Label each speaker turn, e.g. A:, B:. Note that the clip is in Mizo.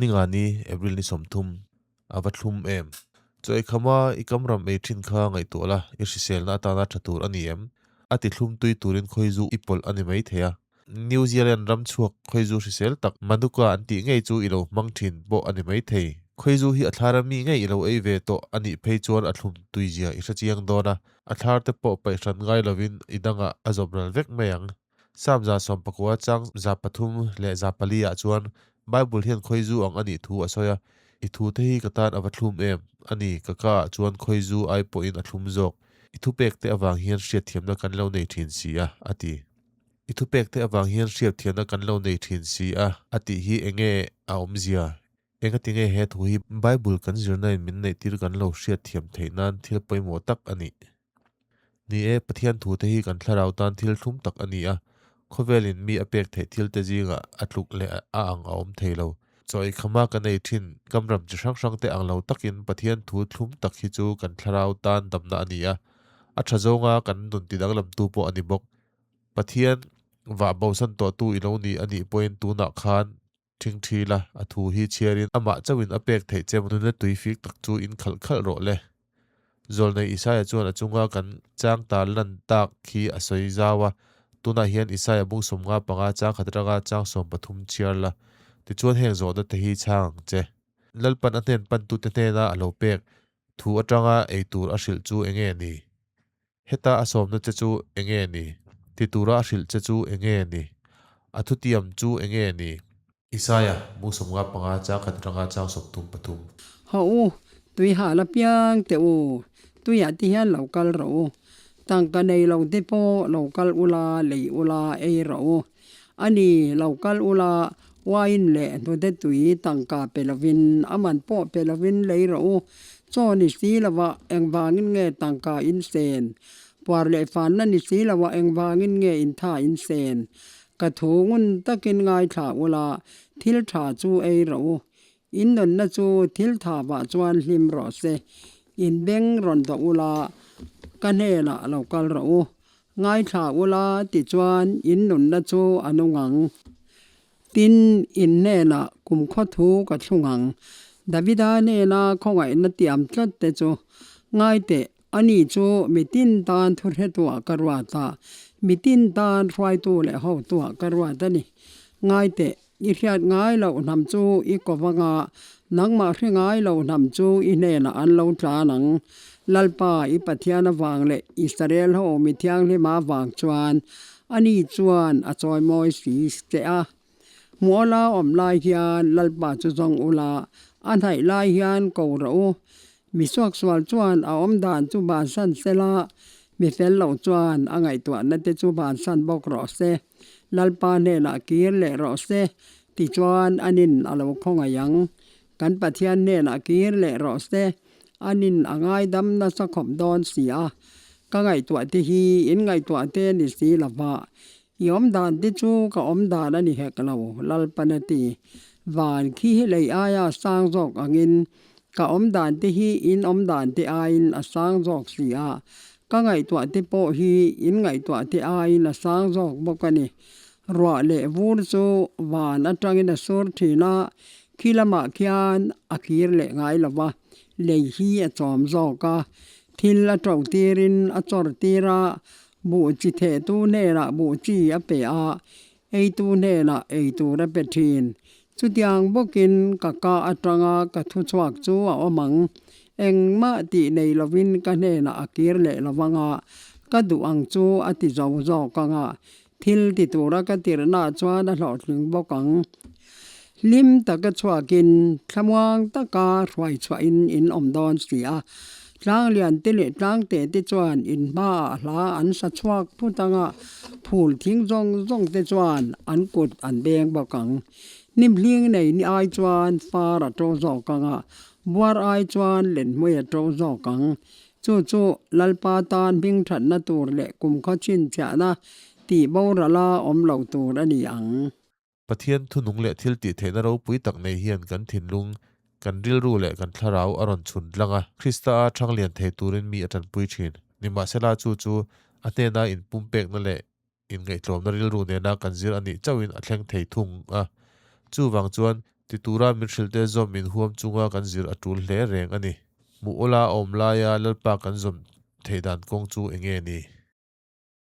A: Ninga ni, April ni 30, a va thlum em? Chaw ei khama i kamram ei thin kha ngaihtuah la, i hriselna atana tha tur a ni em? A ti thlum tui turin khawizu i pawlh a ni mai thei a. New Zealand ram chhuak khawizu hrisel tak Manuka an tih ngei chu i lo hmang thin pawh a ni mai thei. Khawizu hi a thlara mi ngei i lo ei ve tawh a nih phei chuan a thlum tui zia i hre chiang dawn a, a thlar te pawh paih hran ngai lovin i dangah a zawm ral vek mai ang. Psalm 19 chang 3 leh 4 ah chuan Bible hian khawizu ang a nih thu a sawi a, I thu te hi ka tan a va thlum em? A ni, ka ka ah chuan khawizu ai pawhin a thlum zawk. I thupek te avang hian hriatthiamna kan lo nei thin si a, a ti. I thupek te avang hian hriatthiamna kan lo nei thin si a, a tih hi enge a awmzia? Engatinge he thu hi Bible kan zirna in min neihtir kan lo hriatthiam theih nan thil pawimawh tak a nih? Ni e, Pathian thu te hi kan thlarau tan thil thlum tak a ni a, khawvelin mi a pek theih thil te zingah a tluk leh a ang a awm thei lo. Chaw ei khama kan ei thin kamram chi hrang hrang te ang lo takin Pathian thu thlum tak hi chu kan thlarau tan damna a ni a, a tha zawnga kan nun tidanglamtu pawh a ni bawk. Pathian vah bosan tawhtu i lo ni a nih pawhin tunah khan Ṭhingṭhi la, a thu hi chhiarin amah chauhin a pek theih che nuna tui fik tak chu in khalh khalh rawh le. Zawlnei Isaia chuan a chunga kan chang ta lan tak khi a sawi zau a, tunah hian Isaia bung 55 chang khat atanga chang 13 chhiar la, tichuan heng zawhna te hi chhang ang che. Lalpan a hnen pantute hnena a lo pek thu atanga ei tur a hrilh chu enge ni? Heta a sawmna che chu enge ni? Ti tura a hrilh che chu enge ni? A thutiam chu enge ni? Isaia, mu 55 chang khat atanga chang 33.
B: Haw u, tui hal apiang teh u, tuiah te hian lo kal rawh u. Tangka nei lo te pawh lo kal ula, lei ula, ei rawh u. A ni, lo kal ula, wine leh hnute tui tangka pe lovin, a man pawh pe lovin lei rawh u. Chaw ni si lovah engvangin nge tangka in sen? Puar leh fanna ni si lovah engvangin nge intha in sen? Ka thu ngun takin ngaithla ula, thil tha chu ei rawh u. In nunna chu thil tha vah chuan hlim rawh se. In beng rawn dawh ula, ka hnenah lo kal rawh u. Ngaithla ula tichuan in nunna chu a nung ang. Tin, in hnenah kumkhaw thu ka thlung ang. Davida hnena khawngaihna tiam tlat te chu ngai teh, ani chu mitin tan thuhretuah ka ruat a, mitin tan hruaitu leh hotuah ka ruat a ni. Ngai teh, i hriat ngai loh hnam chu i ko vang a, nangmah hre ngai lo hnam chu i hnenah an lo tlan ang. Lalpa, i Pathian avang leh Israel ho mi thianghlima avang chuan ani chuan a chawimawi si che a. Hmuala awm lai hian Lalpa chu zawng ula, a hnaih lai hian ko rawh u. Mi suaksual chuan a awmdan chu bansan sela, mi fel lo chuan a ngaihtuahna te chu bansan bawk rawh se. Lalpa hnenah kir leh rawh se, tichuan anin a lo khawngaih ang. Kan Pathian hnenah kir leh rawh se, anin a ngaidam nasa khawp dawn si a. Ka ngaihtuah te hi in ngaihtuah te ni si lova, i awmdan te chu ka awmdan a ni hek lo, Lalpan a ti. Van khi hi lei aia sang zawk angin Ka awmdan te hi in awmdan te aiin a sang zawk si a, ka ngaihtuah te pawh hi in ngaihtuah te aiin a sang zawk bawk a ni. Ruah leh vur chu van atangin a sur thin a, khi lamah khian a kir leh ngai lo va, lei hi a chawm zawk a, thil a to tirin a chawr tir a, buh chi thehtu hnenah buh chi a pe a, Eitu hnenah ei tur a pe thin. Chutiang bawkin ka ka atanga ka thuchhuak chu a awm ang. Engmah tih nei lovin ka hnenah a kir leh lo vang a, ka duh ang chu a ti zo zawk ang a, thil ti tura ka tirhnaah chuan a hlawhtling bawk ang. Hlim taka chhuakin thlamuang taka hruai chhuahin in awm dawn si a. Tlanglian te leh tlangte te chuan in hmaah hla an sa chhuak phut ang a, phul thing zawng zawng te chuan an kut an beng bawk ang. Hnimhling nei ni ai chuan far a to zawk ang a, buar ai chuan lenhmui a to zawk ang. Chu chu Lalpa tan hming thatna tur leh kumkhaw chhinchhiahna tih borala awm lo tur a ni ang.
A: Pathian thunung leh thil tih theihna ropui tak nei hian kan thinlung, kan rilru leh kan thlarau a rawn chhun tlang a, Krista a thang lian thei turin mi a tanpui thin. Nimahsela chu chu a hnena inpumpekna leh inngaihtlawmna rilru nena kan zir a nih chauhin a thleng thei thung a. Chuvang chuan. Ti tura min hrilhte zawm inhuam chunga kan zir a tul hle reng a ni. Hmuh awla a awm laia Lalpa kan zawm theih dan kawng chu eng nge ni?